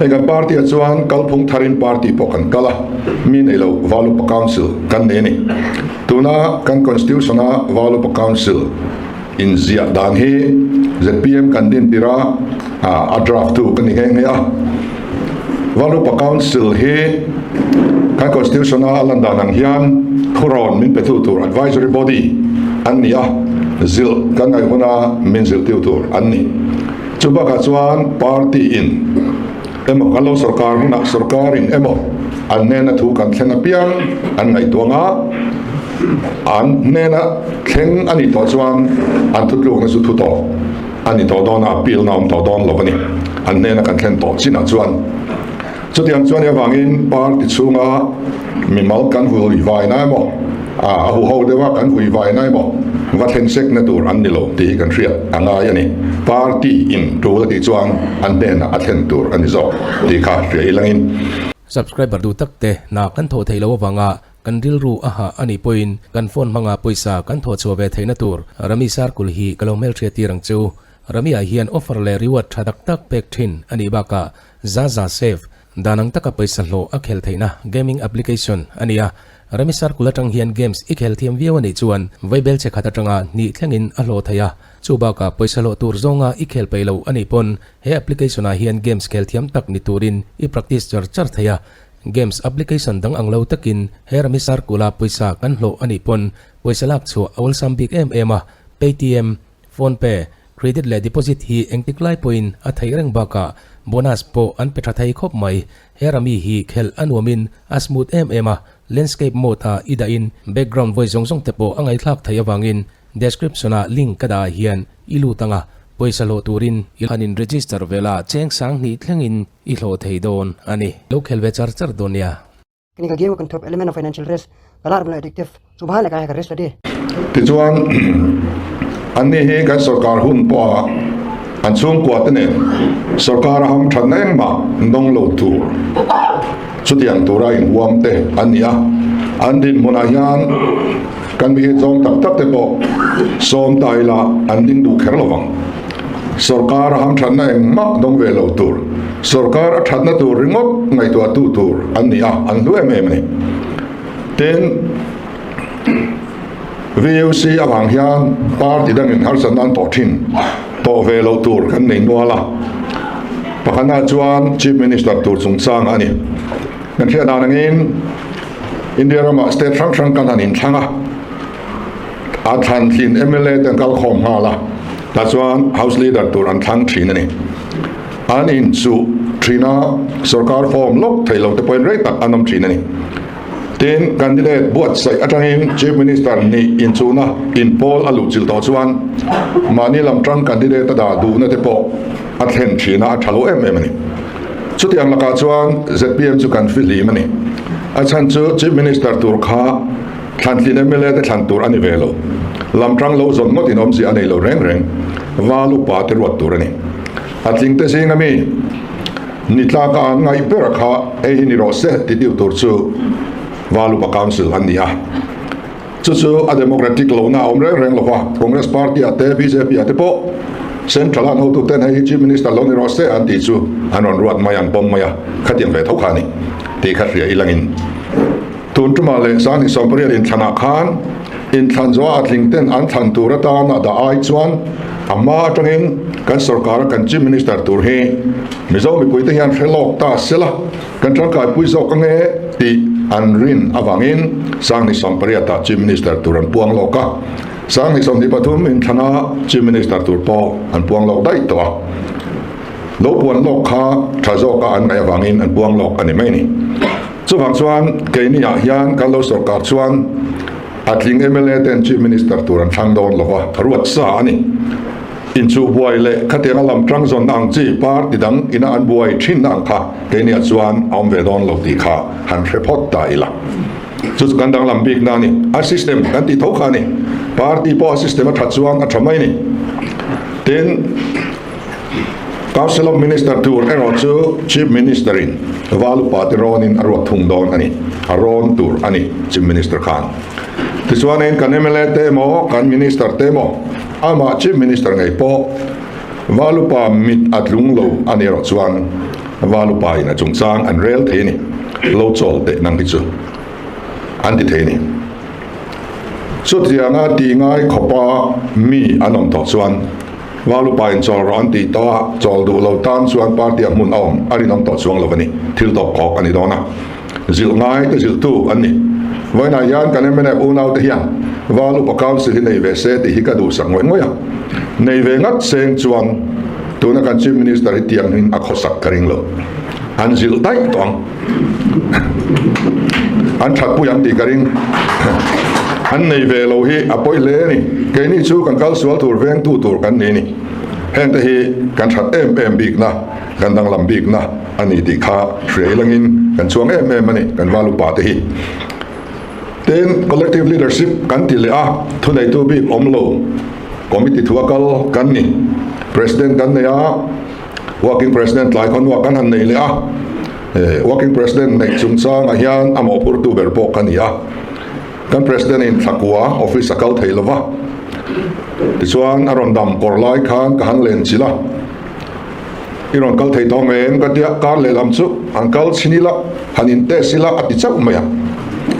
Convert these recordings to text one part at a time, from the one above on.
Hei kan party ah chuan kalphung tharin party pawh kan kal a, mi nei lo Valupa Council kan nei a ni. Tuna kan Constitution a Valupa Council inziah dan hi zpm kan din tirh a, a draft tu ka ni nghe nghe a. Valupa Council hi kan Constitution a a lan dan ang hian thurawn min petu tur advisory body an ni a, zilh kan ngaih huna min zilhtiu tur an ni. Chu bakah chuan party in emaw kan lo sorkar hunah sorkar in emaw an hnena thu kan thleng apiang an ngaihtuah ang a, an hnena thleng a nih tawh chuan an thutlukna chu thu tawh a ni tawh dawn a, appeal na awm tawh dawn lo a ni, an hnena kan thlen tawh chinah chuan. Chutiang chuan avangin party chhunga mimal kan hui vaina emaw, a huho deuha kan hui vaina emaw va thlen sekna tur an ni lo tih hi kan hriat a ngai a ni. Party in tul a tih chuan an hnenah a thlen tur a ni zawk tih kha hria ilangin. Subscriber duh tak te hna kan thawh theih loh avanga kan rilru a hah a nih pawhin kan phone hmanga pawisa kan thawh chhuah ve theihna tur Rami Sarkul hi ka lo hmelhriat tir ang chu. Rami ah hian offer leh reward tha tak tak pek thin a nih bakah Zaza Save, dan ang taka pawisa hlawh a khel theihna gaming application a ni a. Rami Circle atang hian games i khel thiam viau a nih chuan vaibel che khat atanga hnih thlengin a hlawh thei a. Chu bakah pawisa hlawh tur zawnga i khel peih lo a nih pawn he application ah hian games khel thiam tak ni turin i practice char char thei a. Games application dang ang lo takin he Rami Circle-a pawisa kan hlawh a nih pawn pawisa lak chhuah a awlsam bik em em a. Paytm, PhonePe, Credit leh deposit hi engtik lai pawhin a theih reng bakah bonus pawh an pe tha thei khawp mai. He rami hi khelh a nuamin a smooth em em a, landscape mode ah i dahin background voice zawng zawng te pawh a ngaihthlak theih avangin description ah link ka dah ah hian i lut ang a, pawisa hlawh turin i han in register vel a cheng 2000 thlengin i hlawh thei dawn a ni. Lo khel ve char char dawn nia. Kini ka game kan thawp element of financial risk ka lar bula addictive chu bhai le ka ka risk la di. Tichuan, anni hi kan sorkar hun pawha an chhungkua te nen sorkar a hamthatna engmah dawng lo tur chutiang tura inhuam te an ni a. An dinhmunah hian kan mi zawng tak tak te pawh sawm ta ila an ding duh kher lovang. Sorkar a hamthatna engmah dawng ve lo tur, sorkar a thatna tur ringawt ngaihtuahtu tur an ni a, an hlu em em a ni. Tin, VUC avang hian party dangin harsatna an tawh thin tawh ve lo tur kan nei nual a. Pakhatnaah chuan Chief Minister tur chungchang a ni. Kan hriat dan angin India ramah state hrang hrang kan han inthlang a. A thlan thin mla te an kal khawm nghal a, tah chuan House Leader tur an thlang thin a ni. An inchuh thin a, sorkar form lawk thei lo te pawhin rei tak an awm thin a ni. Tin, candidate buatsaih atangin Chief Minister nih inchuhna inpawl a luhchilh tawh chuan mahni lam tang candidate a dah duhna te pawh a thlen thin a, a tha lo em em a ni. Chutiang lakah chuan zpm chu kan fihlim a ni. A chhan chu Chief Minister tur kha Thlantlin mla te thlan tur a ni ve lo. Lamtang lo zawn ngawt in awmzia a nei lo reng reng. Val upa te ruat tur a ni. A tling te zing ami ni tlak a an ngaih ber kha hei hi ni rawh se ti deuh tur chu Val upa council an ni a. Chu chu a democratic lohna a awm reng reng lo va. Congress party ah te bjp ah te pawh central an hotu ten hei hi chief minister lo ni rawh se an tih chu an rawn ruat mai an pawm mai a. Khatiang ve tho kha a ni tih kha hria ilangin. Tun tumah leh 28 inthlanah khan inthlan zawha a tling ten an thlan tur atan a dah ai chuan a hma atangin kan sorkara kan Chief Minister tur hi Mizo mipuite hian hre lawk ta sela kan tangkaipui zawk ange tih an rin avangin 28 ah Chief Minister tur an puang lawk a, 23 inthlana Chief Minister tur pawh an puang lawk daih tawh a. Lo puan lawk kha tha zawka an ngaih avangin an puang lawk a ni mai a ni. Chuvang chuan keini ah hian kan lo sorkar chuan a tling mla ten Chief Minister tur an thlang dawn lo va, ruat sa a ni. Inchuh buai leh khatianga lam tang zawnna ang chi party dang ina an buai thinna ang kha keini ah chuan a awm ve dawn lo tih kha han hre phawt ta ila. Chu chu kan danglam bikna a ni. A system kan tih tho kha a ni. Party pawh a system a that chuan a tha mai a ni. Tin. Council of Minister tur erawh chu Chief Minister in Val upa te rawnin a ruat thung dawn a ni, a rawn tur a ni Chief Minister khan. Tichuanin kan mla te emaw kan Minister te emaw amah Chief Minister ngei pawh Val upa mit a tlung lo a ni erawh chuan. Valupa in a chungchang an rel thei a ni. Lo chawl teh nang hi chu an ti thei a ni. Chutianga tih ngai khawpa mi an awm tawh chuan Valupa in chawl rawh an tih tawh a, chawl duh lo tan chuan party ah hmun a awm a rinawm tawh chuang lo a ni. Thil tawp khawk a ni dawn a. Zilh ngai te zilhtu an ni. Vawiinah hian kan mnf unaute hian Valupa Council hi nei ve se tih hi ka duhsak ngawih ngawih a. Nei ve ngat seng chuan tuna kan Chief Minister hi tiangin a khawsak ka ring lo. An zilh daih tawh ang. An thatpui ang tih ka ring. An nei ve lo hi a pawi hle a ni. Keini chu kan kal sual tur vengtu tur kan ni a ni. Hengte hi kan that em em bikna, kan danglam bikna a ni tih kha hria ilangin kan chuang em em a ni kan val upa te hi. Tin, collective leadership kan ti leh a, thuneitu bik awm lo committee thu a kal kan ni. President kan nei a. Working President tlai khawnua kan han nei leh a, Working President neih chungchangah hian a mawhphurtu ber pawh ka ni a. Kan President in thlakua office a kal thei lo va, tichuan a rawn dam kawr lai khan ka han len chilh a, I rawn kal thei tawh ngei em ka tia, kar lehlam chu han kal chhin ila, han in test ila a ti chauh mai a,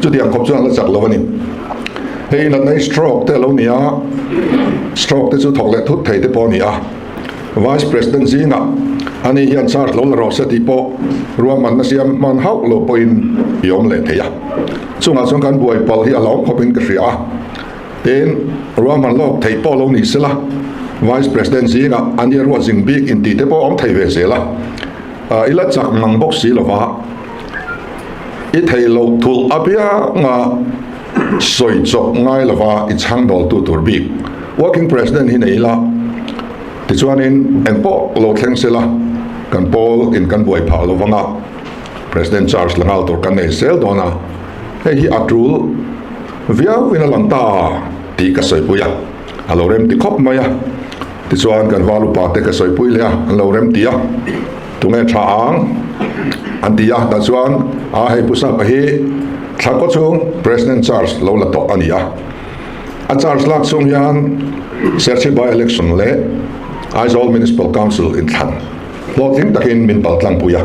chutiang khawp chuan a la chak lo a ni. Hei natna hi stroke te a lo ni a, stroke te chu thawk leh thut thei te pawh a ni a. Vice President zingah ani hian charge lo la rawh se tih pawh ruahmanna siam hman hauh lo pawhin i awm leh thei a. Chungah chuan kan buai palh hi a hlauhawm khawpin ka hria a. Tin, ruahman lawk theih pawh lo ni sela, Vice President zingah ani a ruat zing bik intih te pawh a awm thei ve zel a. I la chak mang bawk si lova, i theih loh thulh apianga sawi chawp ngai lova i chhang dawltu tur bik Working President hi nei ila, tichuanin engpawh lo thleng sela kan pawl in kan buai phah lo vanga President charge la nghal tur kan nei zel dawn a, hei hi a tul viau in a lang ta tih ka sawipui a, a lo rem ti khawp mai a, tichuan kan val upa te ka sawipui leh a, an lo rem ti a, tunge tha ang an ti a, tah chuan a hei Pu Sapa hi thla kaw chung President charge lo la tawh a ni a. A charge lak chhung hian Serchhip by-election leh Aizawl Municipal Council inthlan hlawhtling takin min pal tlangpui a.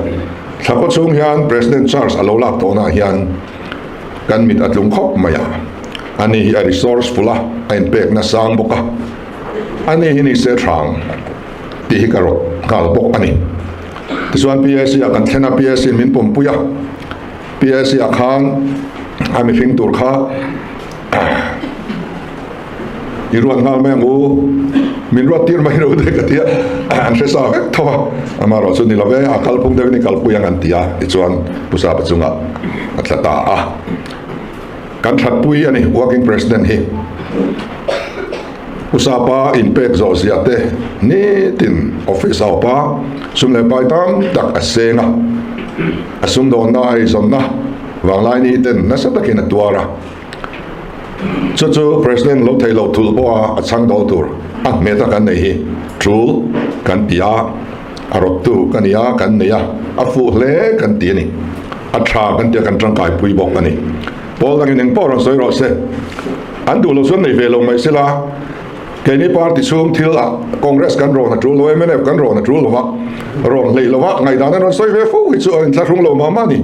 Thla kaw chhung hian President charge a lo lak tawhnaah hian kan mit a tlung khawp mai a. Ani hi a resourceful a, a inpekna sang bawk a. Ani hi ni se hrang tih hi ka rawt nghal bawk a ni. Tichuan PAC ah kan thlen a, PAC in min pawmpui a. PAC ah khan a mihring tur kha I ruat nghal mai ang u, min ruat tir mai lo te ka ti a, an hre sa vek tho a, amaherawh chu ni lo ve, a kalphung deuhin i kalpui ang an ti a, tichuan Pu Sapa chungah a tla ta a. Kan thatpui a ni Working President hi. Pu Sapa inpek zawh ziah te nitin office a awp a, sum leh pai tam tak a seng a, a sumdawnna a eizawnna vanglai ni ten nasa takin a tuar a. Chu chu President lo theih loh thulh pawha a chhang dawl tur a hmet a kan nei hi tul kan ti a, a rawttu ka ni a, kan nei a, a fuh hle kan ti a ni. A tha kan ti a, kan tangkai pui bawk a ni. Pawl dangin eng pawh rawn sawi rawh se, an duh lo chuan nei ve lo mai sela, Keini party chhung thil ah Congress kan rawn a tul lo, mnf kan rawn a tul lo va, rawn hleih lo va, ngaihdan an rawn sawi ve fo hi chu a inthlahrung lo mah mah a ni.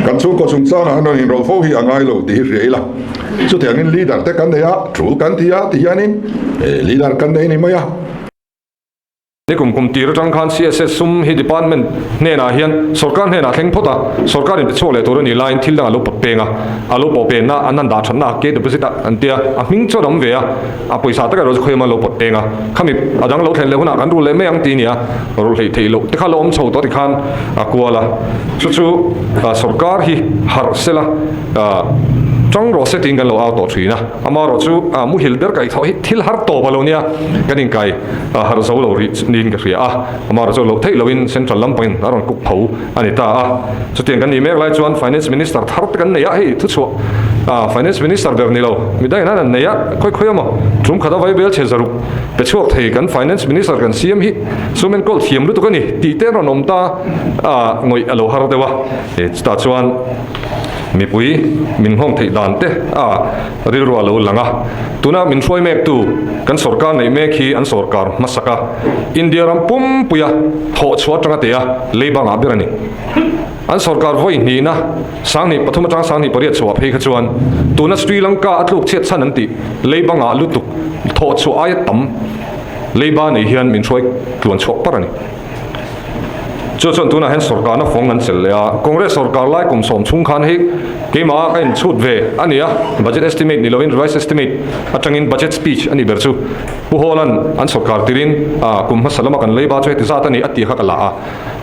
Kan chhungkaw chungchangah an rawn inrawlh fo hi a ngai lo tih hi hria ila. Chutiangin leader te kan nei a, tul kan ti a ti hianin leader kan nei ni mai a. Ni kum kum tir atang khan CSS sum hi department hnenah hian sorkar hnenah thleng phawt a, sorkar in pe chhuak leh tur a nih laiin thil dang a lo pawt peng a, a lo pawh penna an han dah thatna a ke deposit a an tia, a hming chuan a awm ve a, a pawisa tak erawh chu khawiam a lo pawt peng a, khami a dang lo thlen leh hunah kan rul leh mai ang tih a ni a, rul hleih theih loh te kha lo awm chho tawh tikhan a kual a, chu chu sorkar hi harh sela tang rawh se tiin kan lo au tawh thin a, amaherawh chu muhil ber kaihthawh hi thil har tawp a lo nia, kan inkai. A harh zo lo rih niin ka hria a, amaherawh chu loh theih loin Central lampangin a rawn kuk tho a ni ta a. Chutiang kan nih mek lai chuan Finance Minister thar te kan nei a, hei thuchhuah a Finance Minister ber ni lo, midangin an han nei a, khawi khawi emaw tum khat a vaibel chhe zaruk pe chhuak thei kan Finance Minister kan siam hi sum enkawl thiam lutuk a ni tih te an rawn awm ta a, ngawih a lo har deuh a, chutah chuan. Mipui min nghawng theih dan te a rilru a lo lang a. Tuna min hruai mektu kan sorkar neih mek hi an sorkar hmasak a, India ram pumpuia thawh chhuah atanga teh a leiba ngah ber a ni. An sorkar vawi hnihna 2003 atang 2008 chhuah phei kha chuan tuna Sri Lanka a tluk chhiat chhan an tih leiba ngah lutuk thawh chhuah aia tam leiba nei hian min hruai tluan chhuak par a ni. Chu chuan tunah hian sorkarna fawng an chelh leh a, Congress sorkar lai kum sawm chhung khan hei keimah ka inchhut ve a ni a, budget estimate ni lovin revised estimate atangin budget speech a nih ber chu Pu Hawla'n an sorkar tirin kum hmasa lama kan leiba chu heti zat a ni a tih kha ka la a.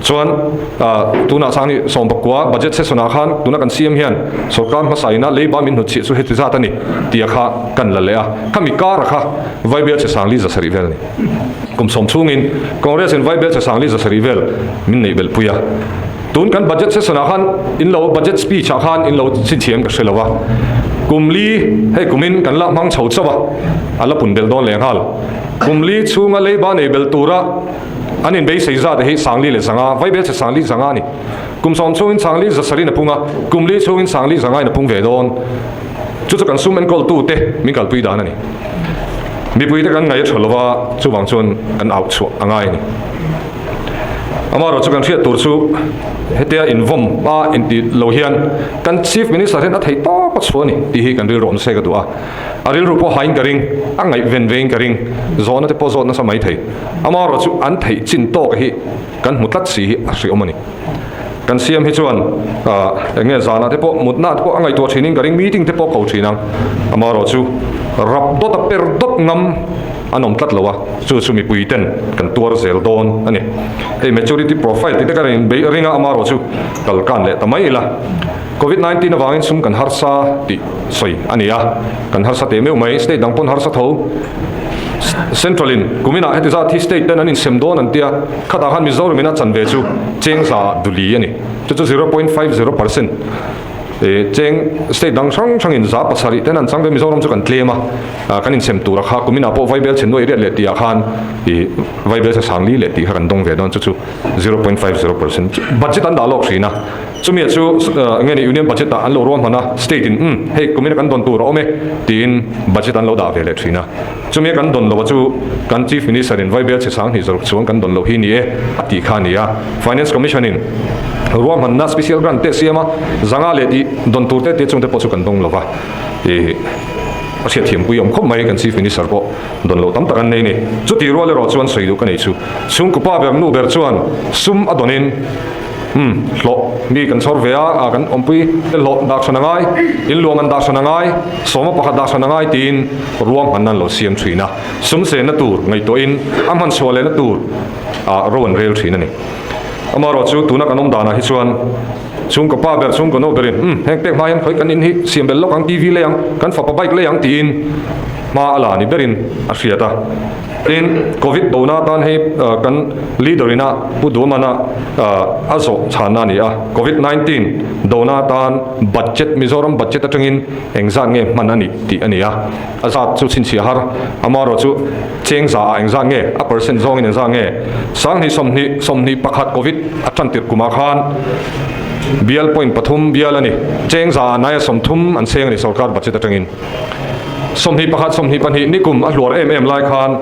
Chuan tunah sang ni sawmpakua budget session ah khan tuna kan CM hian sorkar hmasa ina leiba min hnutchhiah chu heti zat a ni tih kha kan la leh a, khami kara kha Vaibel che sangli zasarih vel a ni. Kum sawm chhungin Congress in Vaibel che sangli zasarih vel min neih belh pui a. Tun kan budget session ah khan in lo budget speech ah khan in lo chhinchhiam ka hre lo a. Kum li hei kumin kan la hmang chho chauh a, a la pun belh dawn leh nghal. Kum li chhunga leiba nei belh tura An inbeisei zat hi sangli leh zanga, Vaibel che sangli zanga a ni. Kum sawm chhungin sangli zasarih in a pung a, kum li chhungin sangli zanga in a pung ve dawn. Chu chu kan sum enkawltute min kalpui dan a ni. Mipuite kan ngaih a tha lova, chuvang chuan kan auh chhuah a ngai a ni. Amaherawhchu kan hriat tur chu hetia invawm a inti lo hian kan Chief Minister hian a theih tawp a chhuah a ni tih hi kan rilru awm se ka duh a. A rilru pawh hain ka ring, a ngaihven vein ka ring, zawhna te pawh zawt nasa mai thei. Amaherawh chu an theih chin tawk hi kan hmu tlat si hi a hriawm a ni. Kan siam hi chuan eng nge zanah te pawh mutna te pawh a ngaihtuah thinin ka ring, meeting te pawh ko thin ang. Amaherawh chu rap dawt a per dawt ngam an awm tlat lo a, chu chu mipui ten kan tuar zel dawn a ni. Hei maturity profile tih te ka rawn inbeih ring a, amaherawh chu kal kan leh ta mai ila. Covid 19 avangin sum kan harsa tih sawi a ni a, kan harsa teh meuh mai, state dang pawn harsa tho. Central in kumin ah heti zat hi state ten an insem dawn an tia, khatah khan Mizoram in a chan ve chu cheng za ah duli a ni, chu chu 0.50% cheng state dang hrang hrang in za pasarih ten an chang ve, Mizoram chu kan tlem a, kan insem tur a kha kumin ah pawh Vaibel chhe nuaih riat leh tih ah khan ih Vaibel chhe sangli leh tih kha kan dawng ve dawn, chu chu 0.50% budget an dah lawk thin a. Chumi chu nge ni Union Budget ah an lo ruahman a, State in umm hei kumina kan dawn tur a awm e tiin Budget an lo dah ve leh thin a. Chumi kan dawn loh a chu kan Chief Minister in Vaibel chhe sanghnih zawrh chuang kan dawn loh hi ni e a tih kha a ni a. Finance Commission in ruahmanna Special Grant te siam a, zanga leh tih dawn tur te te chungte pawh chu kan dawng lo va. Ih a hriatthiampui awm khawp mai kan Chief Minister pawh dawn loh tam tak an nei ni. Chutih rual erawh chuan sawi duh ka nei chu chhungkaw pa ber nu ber chuan sum a dawnin, Umm, hlawh mi kan chhawr ve a, kan awmpui te hlawh dah hran a ngai, in luam an dah hran a ngai, sawma pakhat dah hran a ngai tiin ruang hmanna an lo siam thin a, sum senna tur ngaihtuahin a hman chhuah lehna tur ah ro an rel thin a ni. Amaherawh chu tuna kan awm danah hi chuan chhungkaw pa ber chhungkaw nu berin umm heng pek hma hian khawi kan in hi siam belh lawk ang, TV lei ang, kan fapa bike lei ang tiin hma a la ni berin a hriat a. Tin, Covid dona atan hei kan leader ina Pu Duamana a zawh chhanna a ni a. Covid 19 dona atan budget, Mizoram budget atangin engzat nge hman a nih tih a ni a. A zat chu chhinchhiah har, amaherawh chu cheng za ah engzat nge, a percent zawngin engzat nge. 20 20 21 Covid a tan tirh kumah khan bial point pathum bial a ni. Cheng za ah naia 30 an seng a ni sorkar budget atangin. 21 22 nikum a hluar em em lai khan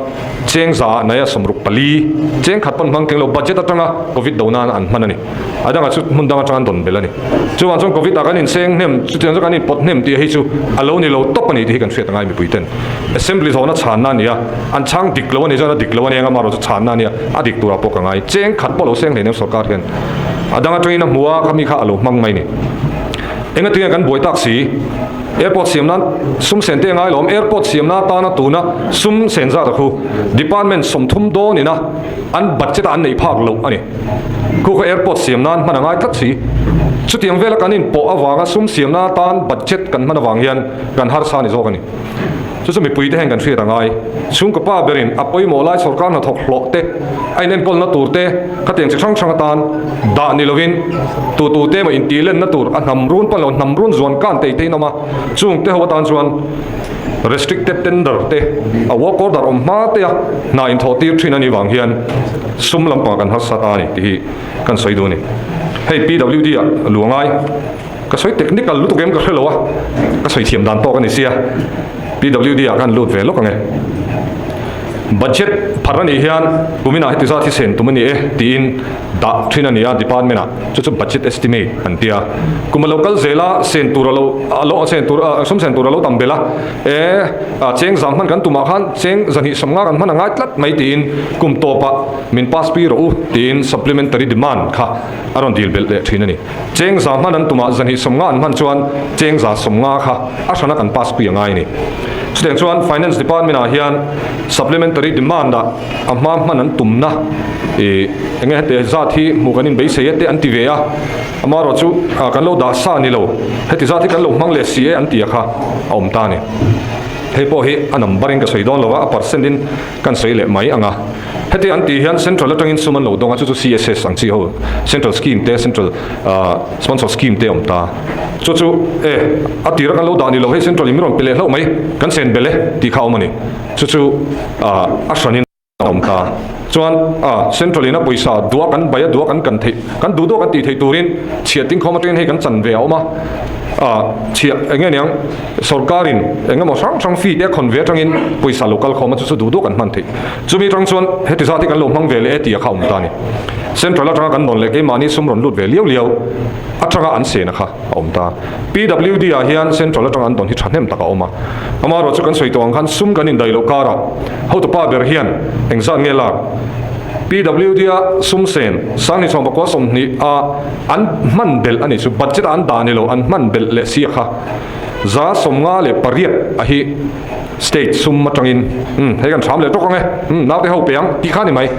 cheng za ah naia 64 cheng khat pawn hmang keng lo budget atanga covid do nan an hman a ni. A dangah chu hmun dang atanga an dawn belh a ni. Chuvang chuan covid ah kan inseng hnem chutiang chu kan inpawt hnem tih hi chu a lo ni lo tawp a ni tih hi kan hriat angai mipui ten. Assembly zawhna chhanna a ni a, an chhang dik lo a ni chuan a dik lo a ni anga amaherawh chu chhanna a nia a dik turah pawh ka ngai. Cheng khat pawh lo seng hleinem sorkar hian a dang atangin a hmu a khami kha a lo hmang mai a ni. Engatinge kan buai tak si? Airport siam nan sum sen te ngai lo awm. Airport siam na atana tuna sum sen zat a khu department 30 dawn ina an budget a an neih phak loh a ni. Khu kha airport siam nan hman a ngai tlat si. Chutiang vela kan inpawh avanga sum siam na atan budget kan hman avang hian kan harsa a ni zawk a ni. Chu chu mipui te hian kan hriat a ngai. Chhungkaw pa berin a pawimawh lai sorkar hnathawk hlawh te, a inenkawlna tur te, khatiang chi hrang hrang atan dah ni lovin tu tu te emaw intih lenna tur a hnam run pawn lo hnam run zuan kan tei te in awm a, chung te ho atan chuan restricted tender te a work order awm hma te a hna inthawh tir thin a nih vang hian sum lampang kan harsat a ni tih hi kan sawi duh a ni. Hei PWD ah luah ngai. Ka sawi technical lutuk em ka hre lo a, ka sawi thiam dan tawk a ni sia. PWD ah khan lut ve lawk ang e. Budget pharh a nih hian kuminah heti zat hi sen tum a ni e tiin dah thin a ni a department ah chu chu budget estimate an ti a. Kum a lo kal zel a sen tur a lo a lo sen tur a sum sen tur a lo tam belh a e cheng zang hman kan tumah khan cheng zahnih sawmnga kan hman a ngai tlat mai tiin kum tawpah min pass pi rawh u tiin supplementary demand kha a rawn dil belh leh thin a ni. Cheng za hman an tumah zahnih sawmnga an hman chuan cheng za sawmnga kha a hrana kan pass pui a ngai a ni. Chutiang chuan Finance Department ah hian Supplementary Demand ah a hma hman an tumna ih enge heti zat hi hmuh kan inbeisei e te an ti ve a, amaherawh chu kan lo dah sa ni lo, heti zat hi kan lo hmang leh si e an ti a kha a awm ta a ni. Hei pawh hi a number in ka sawi dawn lo a, a percent in kan sawi leh mai ang a. Heti an tih hian Central atangin sum an lo dawng a, chu chu CSS ang chi ho, Central Scheme te, Central Sponsor Scheme te a awm ta. Chu chu e, a tira kan lo dah ni lo, hei Central in min rawn pe leh hlauh mai, kan chen belh e tih kha a awm a ni. Chu chu a hranin a awm ta. Chuan Central in a pawisa duah kan bai a, duah kan kan theih, kan duh duah kan tih theih turin chhiah tingkhawm atangin hei kan chan ve a awm a, chhiah eng nge niang, Sorkarin eng emaw hrang hrang fee te a khawn ve atangin pawisa lo kal khawm a, chu chu duh duh kan hman theih. Chumi atang chuan heti zat hi kan lo hmang ve leh e tih a kha awm ta a ni. Central atanga kan nawn leh keimahni sum rawn lut ve liau liau atanga an sena kha a awm ta. PWD ah hian Central atanga an dawn hi thahnem tak a awm a. Amaherawhchu chu kan sawi tawh ang khan sum kan indaih loh karah hotupa ber hian engzat nge lak? PWD a sum sen Sanghnichhawng pakua 20 a an hman belh a nih chu budget ah an dah ni lo an hman belh leh si a kha. 158 a hi state sum atangin umm hei kan hram leh tawk ang e umm naute ho pe ang tih kha a ni mai.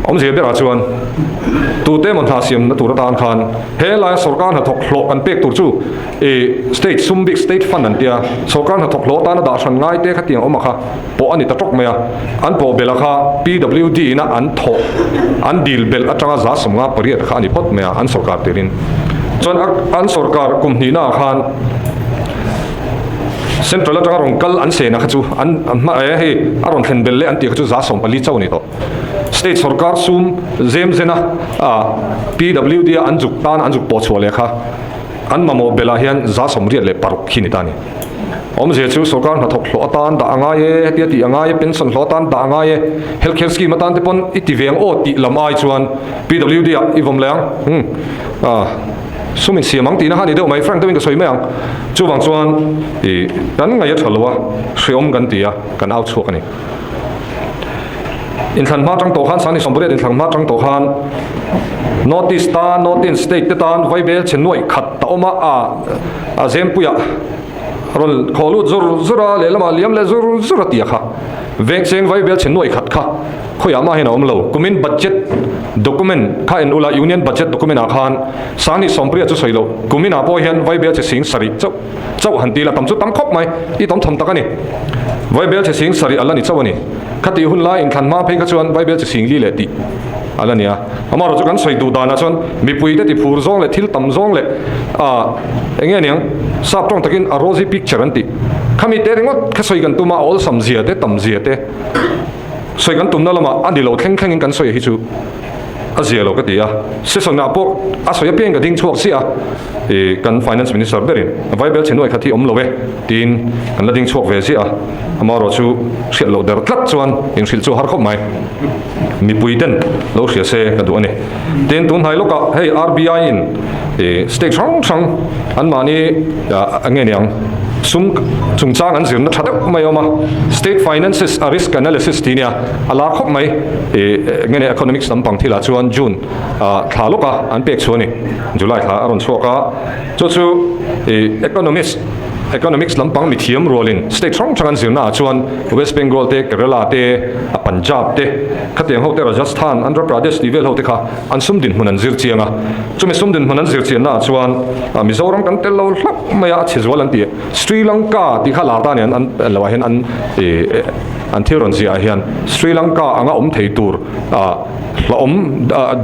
Awmzia berah chuan tute emaw hna siamna tur atan khan he laia sorkar hnathawk hlawh kan pek tur chu ih state sum bik state fund an tia sorkar hnathawk hlawh atana dah hran ngai te khatiang awm a kha pawh a ni ta tawk mai a, an pawh belh a kha PWD ina an thawh an dil belh atanga 58 kha a ni phawt mai a an sorkar tirin chuan an sorkar kum hnihna ah khan central atanga rawn kal an sena kha chu an hma e hei a rawn thlen belh leh an tih kha chu 14 chauh a ni tawh state sorkar sum zem zena PWD a an zuk tan an zuk pawh chhuah leh kha an mamawh belh ah hian 86 khi ni ta a ni. Awmzia chu sorkar hnathawk hlawh atan dah a ngai e, hetia tih a ngai e, pension hlawh atan dah a ngai e, health care scheme atan te pawn i ti ve ang aw tih lam ai chuan PWD ah i vawm leh ang, umm ah sum in siam ang tihna kha a ni deuh mai, frank deuhin ka sawi mai ang. Chuvang chuan i kan ngaih a tha lo a, hreawm kan ti a, kan au chhuak a ni. Inthlan hma tang tawh khan Sani Sawmpariat inthlan hma tang tawh khan North East tan, North East state te tan Vaibel chhe nuaih khat a awm a, a a Zempuiah rawn khaw lut zur zur a, lehlamah liam leh zur zur a ti a kha. Vengcheng Vaibel chhe nuaih khat kha khawiah mah hian a awm lo. Kumin budget document kha en ula Union budget document ah khan Sani Sawmpariat chu sawi loh. Kumin ah pawh hian Vaibel chhe sing sarih chauh. Chauh han ti la tam chu tam khawp mai, i tam tham tak a ni. Vaibel chhe sing sarih a la ni chauh a ni. Khatih hun lai inthlan hma phei kha chuan Vaibel chhe sing li leh tih a la ni a. Amaherawh chu kan sawi duh danah chuan mipuite ti phur zawng leh thil tam zawng leh ah eng nge niang sap tawng takin a rosy picture an tih. Khami te ringawt kha sawi kan tum a, a awlsam zia te tam zia te sawi kan tumna lamah a ni lo thleng thlengin kan sawi hi chu a zia lo ka ti a, session ah pawh a sawi apiang ka ding chhuak chiah a, ih kan finance minister berin Vaibel chhe nuai khat hi awm lo e tiin kan la ding chhuak ve ziah a, amaherawh chu hriat loh der tlat chuan inhrilh chu a har khawp mai, mipui ten lo hria se ka duh a ni. Tin tun hnai lawkah hei RBI in ih state hrang hrang anmahni nge niang sum chungchang an zirna tha deuh mai a awm a, state finances a risk analysis tih nia a lar khawp mai ih nge nia economics lampang thilah chuan June ah thla lawka an pek chhuah a ni July thla a rawn chhuak a chu chu ih economist economics lampang mithiam rualin state hrang hrang an zirna ah chuan West Bengal te Kerala te a Punjab te khatiang ho te Rajasthan Andhra Pradesh tih vel ho te kha an sum dinhmun an zir chiang a chumi sum dinhmun an zir chianna ah chuan Mizoram kan tel lo hlauh mai a a chhe zual an ti Sri Lanka tih kha lar ta a ni an an lo ah hian an ih An thil rawn ziah ah hian Sri Lanka anga awm thei tur hlauhawm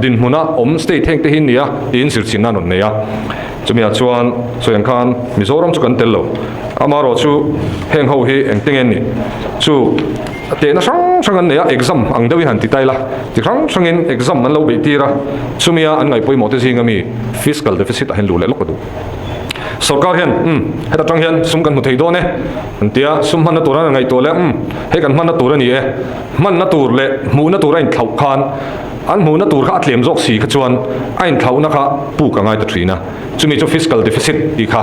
dinhmuna awm state heng te hi nia tiin zirchhinna an rawn nei a. Chumi ah chuan sawi ang khan Mizoram chu kan tel lo. Amaherawh chu heng ho hi engte nge nih chu tehna hrang hrang an nei a, exam ang deuhin han ti ta ila ti hrang hrangin exam an lo beih tir a, chumia an ngaihpawimawh te zinga mi. Fiscal deficit ah hian luh leh lawk a duh. Sorkar hian, Umm, heta tang hian sum kan hmu thei dawn e, an ti a, sum hmanna tur an ngaihtuah leh, Umm, hei kan hmanna tur a ni e, hmanna tur leh hmuhna tur a inthlauh khan an hmuhna tur kha a tlem zawk si kha chuan a inthlauhna kha puk a ngai ta thin a, chumi chu fiscal deficit tih kha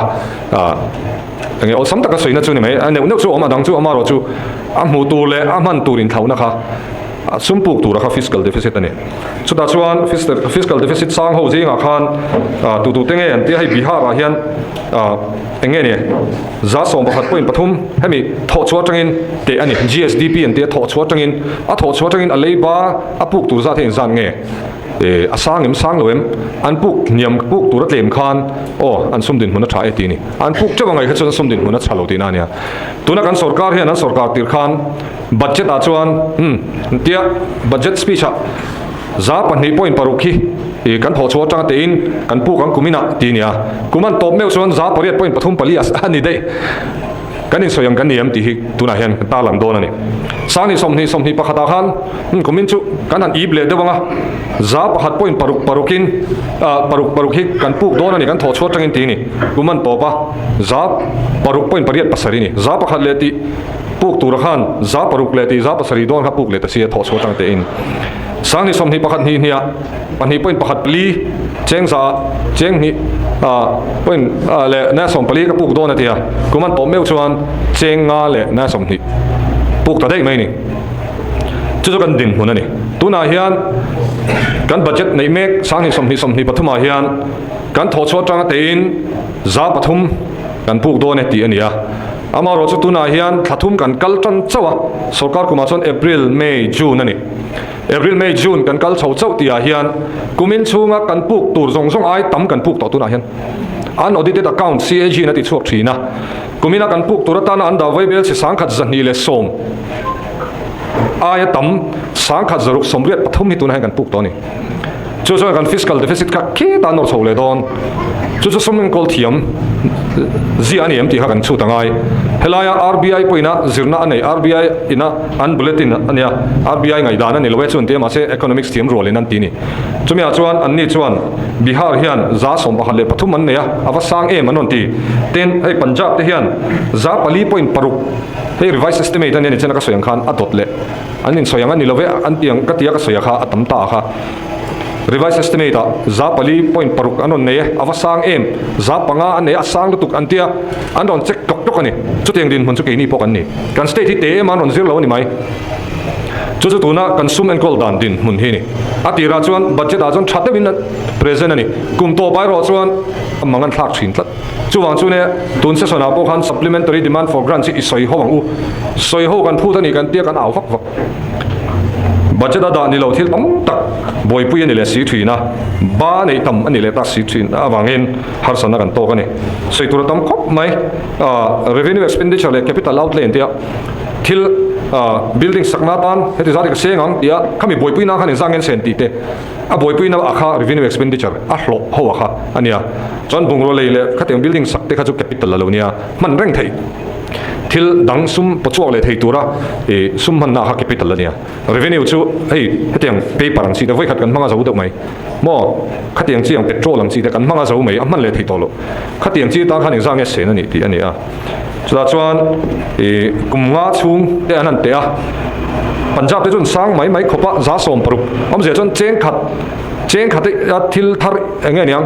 eng nge awlsam taka sawina chu ni mai, a neuh neuh chu a awm, a dang chu amaherawhchu a hmuh tur leh a hman tur inthlauhna kha sum puk tura kha fiscal deficit a ni. Chutah chuan fiscal deficit sang ho zingah khan tu tu te nge an tia hei Bihar ah hian eng nge ni 11 point pathum hemi thawh chhuah atangin teh a ni GSDP an tia thawh chhuah atangin a thawh chhuah atangin a leiba a puk tur zat hi engzat nge a sang em sang lo em an puk hniam puk tur a tlem khan aw an sum dinhmun a tha e tih a ni an puk teuh angai kha chuan sum dinhmun a tha lo tihna a nia tuna kan sorkar hian an sorkar tir khan Budget ah chuan umm tia budget speech ah 2.6 hi ih kan thawh chhuah atanga tein kan puk ang kum inah ti nia. Kum an tawp meuh chuan 8.34 a ni daih. Kan insawi ang kan ni em tih hi tunah hian kan tarlang dawn a ni. Sangni 20 21 ah khan umm kum in chu kan han ip leh deuh ang a, 1.6 parukin ah paruk paruk hi kan puk dawn a ni kan thawh chhuah atangin ti a ni. Kum an tawp a, 6.87 a ni. 1 leh tih. Puk tura khan 6 leh tih 7 dawn kha puk leh ta si a thawh chhuah atang tein Sangni 21 hnih hniah pahnih point pakhat pali cheng za cheng hnih point leh na 14 ka puk dawn a ti a, kum an tawp meuh chuan cheng nga leh na 20 puk ta daih mai a ni. Chu chu kan dinhmun a ni. Tunah hian kan budget neih mek Sangni 20 23 ah hian kan thawh chhuah atanga tein 3% kan puk dawn e tih a ni a. Amaherawh chu tunah hian thla thum kan kal tan chauh a, sorkar kumah chuan April, May, June a ni. April, May, June kan kal chho chauh tihah hian kumin chhunga kan puk tur zawng zawng ai tam kan puk tawh tunah hian Unaudited Account, CAG, in a ti chhuak thin a. Kumina kan puk tur atana an dah vaibel chi 1,210 aia tam 1,683 hi tunah hian kan puk tawh a ni. Chu chuan kan fiscal deficit kha khitah an nawr chho leh dawn. Chu chu sum enkawl thiam zia a ni em tih kha kan chhut a ngai. Helaia RBI pawhin a zirna a nei, RBI ina an bulletin a nia, RBI ngaihdan a ni lo e chu an ti a, mahse economics thiam rualin an ti a ni. Chumiah chuan anni chuan Bihar hian 13.3 an nei a, a va sang em an rawn ti. Tin, hei Punjab te hian 4.6, hei revised estimate a nia ni chen a ka sawi ang khan a dawt leh. An insawi ang a ni lo ve, an ti ang ka tia ka sawi a kha a tam ta a kha. Revised estimate ah 4.6 an rawn nei e, a va sang em, 5% an nei a, a sang lutuk an tia, an rawn check tlawk tlawk a ni. Chutiang dinhmun chu keini pawh kan ni. Kan state hi te em a an rawn zir lo a ni mai. Chu chu tuna kan sum enkawl dan dinhmun hi a ni. A tirah chuan budget ah chuan tha deuhin present a ni. Kum tawp erawh chuan a mang an thlak thin tlat. Chuvang chu nia, tun session ah pawh khan supplementary demand for grants hi i sawi ho ang u. Sawi ho kan phut a ni kan tia kan au vak vak. Budget a dah ni lo thil tam tak buaipui a ni leh si thin a, ba neih tam a ni leh tak si thin avangin harsatna kan tawk a ni. Sawi tur a tam khawp mai. Revenue expenditure leh capital outlay an tia thil building sakna atan heti zat hi ka seng ang tia khami buaipui nan khan inzah ngen sen tih te a buaipuina a kha revenue expenditure a hlawh ho a kha a nia. Chuan bungraw lei leh khatiang building sak te kha chu capital a lo nia, hman reng theih. Thil dang sum pawchhuak leh thei tura ih sum hmanna kha capital a nia. Revenue chu hei hetiang paper ang chi te vawikhat kan hmang a zo deuh mai maw, khatiang chi ang petrol ang chi te kan hmang a zo mai a hman leh thei tawh loh. Khatiang chi tan khan engzah nge sen a nih tih a ni a. Chutah chuan ih kum nga chhung te an han teh a, Punjab te chu an sang mai mai khawp a, 16% awmzia chuan cheng khat Cheng khat a thil thar eng nge niang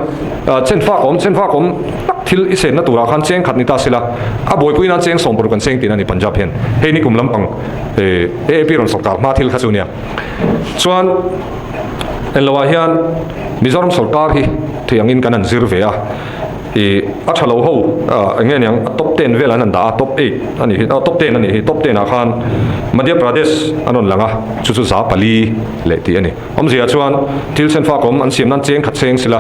chen fak awm chen fak awm tak thil i senna turah khan cheng khat ni ta sila a buaipui nan cheng 60 kan seng tih a ni Punjab hian hei ni kum lampang AAP rawn sawrkar hma thil kha chu nia chuan englo ah hian Mizoram sawrkar hi thei angin kan han zir ve a. Ih a tha lo ho eng nge niang top ten vel an han dah a top eight a nih hi aw top ten a nih hi top ten ah khan Madhya Pradesh an rawn lang a chu chu 4% leh tih a ni awmzia chuan thil chhen fak awm an siam nan cheng khat seng sila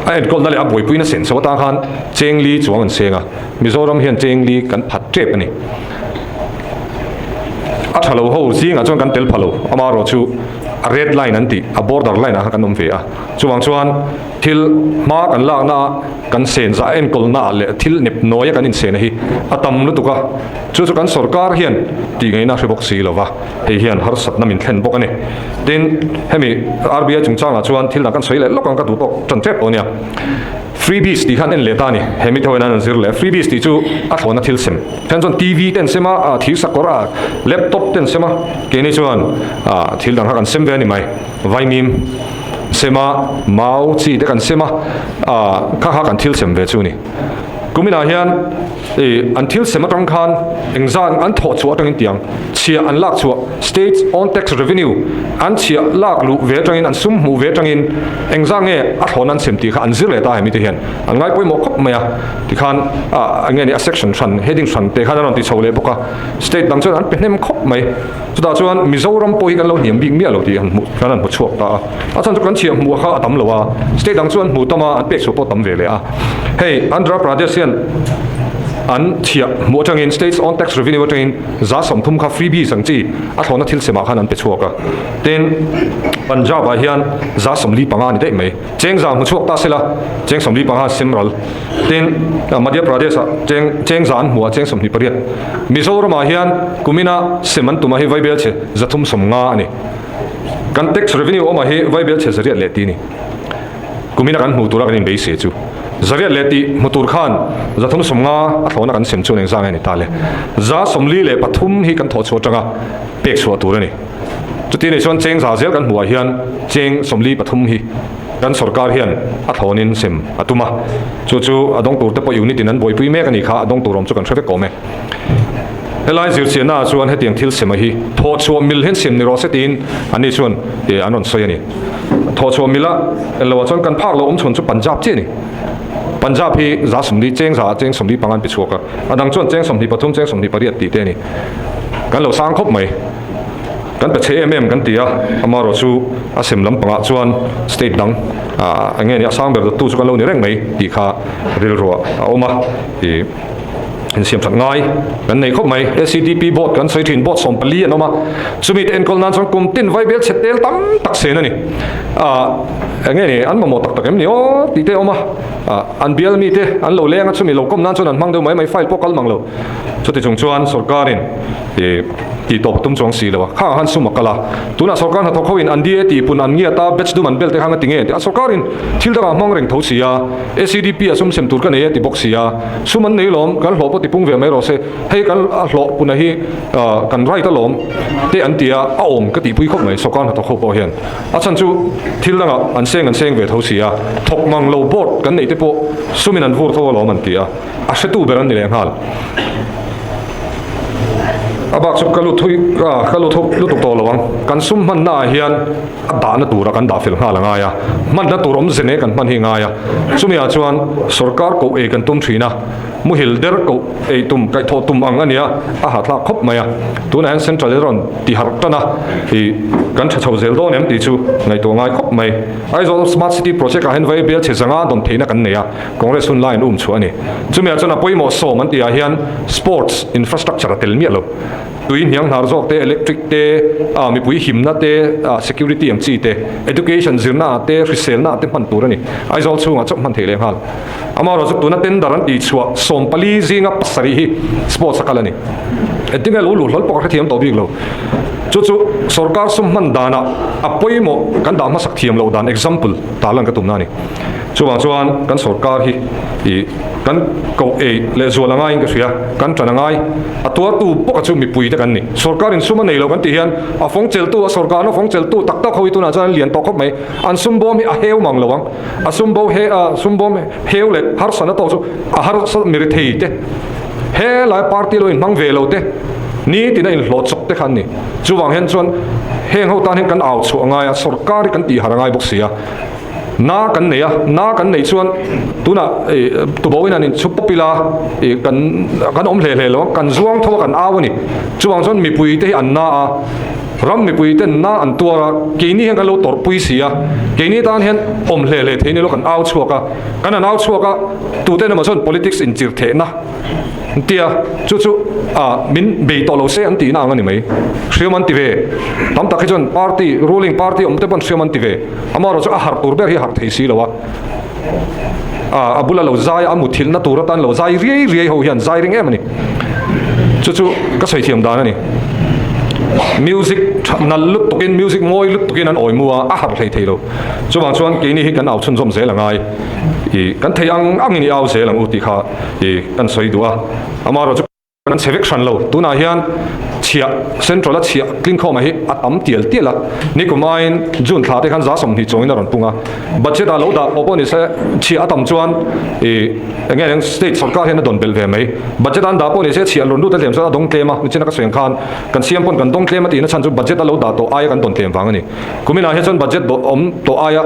a enkawlna leh a buaipuina sen chho atang khan cheng li chuang an seng a Mizoram hian cheng li kan phat tep a ni a tha lo ho zingah chuan kan tel pha lo amaherawhchu. A red line an tih, a border line ah khan kan awm ve a. Chuvang chuan thil hma kan lakna ah kan sen zah enkawlna ah leh thil nep nawi a kan insena hi a tam lutuk a. Chu chu kan sorkar hian tih ngaihna a hre bawk si lo va, hei hian harsatna min thlen bawk a ni. Tin, hemi RBI chungchangah chuan thil dang kan sawi leh lawk ang ka duh tawk tan tep tawh a nia. Freebies tih khan en leh ta a ni. He mi thawina an zir leh. Freebies tih chu a thlawhna thil sem. Then chuan TV te an sem a, thir sakawr a, laptop te an sem a. Keini chuan thil dang kha kan sem ve a ni mai. Vaimim sem a, mau chi te kan sem a, kha kha kan thil sem ve chu a ni. Kuminah hian an thil sem atang khan engzan an thawh chhuah atangin tiang chhiah an lak chhuah, State's own tax revenue, an chhiah lak luh ve atangin an sum hmuh ve atangin engzah nge a thlawn an sem tih kha an zir leh ta hemi te hian an ngai pawimawh khawp mai a. Tikhan enge ni a section hran heading hran te khan an rawn ti chho leh bawk a, state dang chuan an pe hnem khawp mai. Chutah chuan Mizoram pawh hi kan lo hniam bik miah lo tih han hmuh kan han hmu chhuak ta a. A chhan chu kan chhiah hmuh kha a tam lo a, state dang chuan hmu tam a, an pek chhuah pawh tam ve leh a. Hei Andhra Pradesh hian an chhiah hmuh atangin state's own tax revenue atangin 30% kha freebies ang chi a thlawhna thil semah khan an pe chhuak a. Tin, Punjab ah hian 45 a ni daih mai. Cheng za hmu chhuak ta sela, cheng 45 sem ral. Tin, Madhya Pradesh ah cheng cheng za an hmu a, cheng 28. Mizoram ah hian kumina sem an tum a hi vaibel chhe 350 a ni. Kan tax revenue awm ah hi vaibel chhe 800 leh ti ni. Kumina kan hmuh tura kan inbeise chu 800 leh tih hmu tur khan 350 a thlawhna kan sem chuan engzah nge ni ta le? 43% hi kan thawh chhuah atanga pek chhuah tur a ni. Chuti nei chuan cheng za zel kan hmuhah hian cheng 43 hi kan sorkar hian a thlawnin sem a tum a. Chu chu a dawng tur te pawh unit in an buaipui mek a nih kha, a dawng tur awm chu kan hre vek awm e. Helai zirchianna ah chuan hetiang thil sema hi thawhchhuah mil hian sem ni rawh se tiin anni chuan an rawn sawi a ni. Thawhchhuah mila en loah chuan kan phak loh awm chhun chu Punjab chiah a ni. Punjab hi 40 cheng za ah cheng 45 an pe chhuak a, a dang chuan cheng 23 cheng 28 tih te a ni. Kan lo sang khawp mai. Kan pe chhe em em kan ti a, amaherawh chu a sem lampangah chuan state dang eng nge ni a sang ber dawttu chu kan lo ni reng mai tih kha rilruah a awm a. Ih insiam that ngai kan nei khawp mai. SEDP board kan sawi thin board 14 an awm a, chumi te enkawl nan chuan kum tin vaibel chhe tel tam tak sen a ni. Eng nge ni an mamawh tak tak em ni aw tih te a awm a, an bial mi te an lo leng a chumi lo kawm nan chuan an hmang deuh mai mai file pawh kal mang lo. Chuti chung chuan sorkarin ih tih tawp a tum chuang si lo a, khangah khan sum a kal a, tunah sorkar hnathawk hoin an DA tih pun an ngiat a, batch dum an bel te kha nga ti nge tih a, sorkarin thil dangah hmang reng tho si a, SEDP ah sum sem tur ka nei a ti bawk si a, sum an nei lawm, kan hlawh pawh ti pung ve mai rawh se, hei kan a hlawh puna hi kan right alawm te an ti a, a awm ka tihpui khawp mai sorkar hnathawk ho pawh hian. A chhan chu thil dangah an seng an seng ve tho si a, thawk mang lo board kan neih te pawh sumin an vur tho alawm an ti a. A hretu ber an ni leh nghal. A bak chu ka lut thui ka lut hup lutuk tawh lo ang. Kan sum hmanna ah hian a dahna tura kan dah fel nghal a ngai a. Hmanna tur awm zene kan hman hi a ngai a. Chumi ah chuan sorkar koh ei kan tum thin a. Muhil der koh ei tum kaihthawh tum ang a nia a hahthlak khawp mai a. Tunah hian central in a rawn ti harh tan a. Ih kan tha chho zel dawn em tih chu ngaihtuah ngai khawp mai. Aizawl Smart City project ah hian vai bel chhe zanga dawn theihna kan nei a. Congress hun laiin um chhuah a ni. Chumi ah chuan a pawimawh sawm an tih ah hian sports infrastructure a tel miah lo. Tui hniang hnar zawk te, electric te, ah mipui himna te, ah security ang chi te, education zirna ah te, hriselna ah te hman tur a ni. Aizawl chhungah chauh hman theih leh nghal. Amaherawh chu tuna tender an tih chhuah 14 zinga 7 hi sports a kal a ni. Engtin nge lo luh hlawl pawh ka hrethiam tawh bik lo. Chu chu sorkar sum hman danah a pawimawh kan dah hmasak thiam loh dan example tarlan ka tumna a ni. Chuvang chuan kan sorkar hi ih kan koh ei leh zual a ngaiin ka hria, kan tan a ngai. A tuartu bawka chu mipui te kan ni. Sorkarin sum a nei lo kan tih hian a fawng cheltu, a sorkarna fawng cheltu tak tak ho hi tunah chuan an lian tawh khawp mai. An sum bawm hi a heu mang lo ang. A sum bo he a sum bawm heu leh harsatna tawk chu a harsa mi rethei te, he lai party lo inhmang ve lo te, nitin a inhlawh chawk te kha an ni. Chuvang hian chuan heng ho tan hian kan au chhuah a ngai a, sorkar hi kan tihhar a ngai bawk si a. Na kan nei a, na kan neih chuan tunah ih tuboin an inchhup pawp ila ih kan kan awm hle hle lo a, kan zuang tho a kan au a ni. Chuvang chuan mipui te hi an na a, Ram mipui ten na an tuar a, keini hian kan lo tawrhpui si a, keini tan hian awm hle hle thei ni lo kan au chhuak a, kan han au chhuak a, tute emaw chuan politics inchir thehna an ti a, chu chu ah min bei tawh lo se an tihna ang a ni mai. Hriam an ti ve, tam tak hi chuan party, ruling party awm te pawn hriam an ti ve, amaherawhchu a harh tur ber hi a harh thei si lo a, ah a bula lo zai a, a muthilhna tur atan lo zai riai riai ho hian zai ring em a ni. Chu chu ka sawi thiam dan a ni. Music tha nal lut tukin music mawi lut tukin an awi mu a, a harh hlei thei lo. Chuvang chuan keini hi kan au chhunzawm zel a ngai. Ih kan thei ang angin i au zel ang u tih kha ih kan sawi duh a. Amaherawhchu kan chhe vek hran lo. Tunah hian chhiah Central a chhiah tling khawmah hi a tam tial tial a. Nikum aiin June thla te khan 20% chuangin a rawn pung a. Budget ah lo dah pawh pawh ni se chhiah a tam chuan ih eng nge state sorkar hian a dawn belh ve mai. Budget an dah pawh ni se chhiah rawn lut a tlem chuan a dawng tlem a. Nichina ka sawi ang khan kan siam pawn kan dawng tlem a tihna chhan chu budget a lo dah tawh aia kan dawn tlem vang a ni. Kuminah hian chuan budget awm tawh aia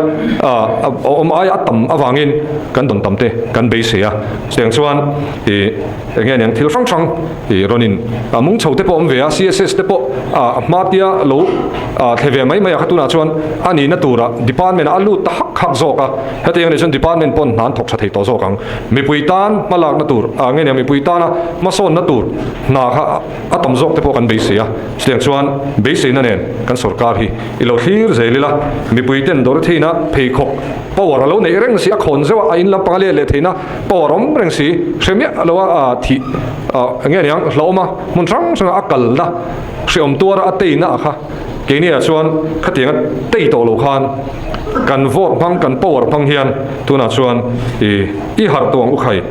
awm aia a tam avangin kan dawn tam te kan beisei a. Chutiang chuan ih eng nge niang thil hrang hrang ih rawn in a mung chho te pawh awm ve a, CSS te pawh a hma tia lo thle ve mai mai a kha tunah chuan a nihna turah department ah a lut ta hak hak zawk a. Hetiang anih chuan department pawn hna an thawk tha thei tawh zawk ang. Mipui tan hmalakna tur nge niang mipui tana hmasawnna tur hna kha a tam zawk te pawh kan beisei a, chutiang chuan beiseina nen kan sorkar hi i lo thlir zel ila, mipui ten Dorothy-na pheikhawk power a lo neih reng si, a khawn zeuh a, a in lampang a let leh theihna power awm reng si, hre miah lo a thih eng nge niang hlauhawm a, hmun hrang hranga a kalna hreawm tuara a teina a kha keini ah chuan khatianga tei tawh lo khan kan vote hmang kan power hmang hian tunah chuan i harh tawh ang u khai.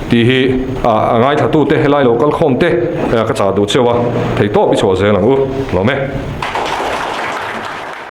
Tih hi a ngaithlatute helai lo kal khawm te ka chah duh cheu a, theihtawp i chhuah zel ang u. Lawm e.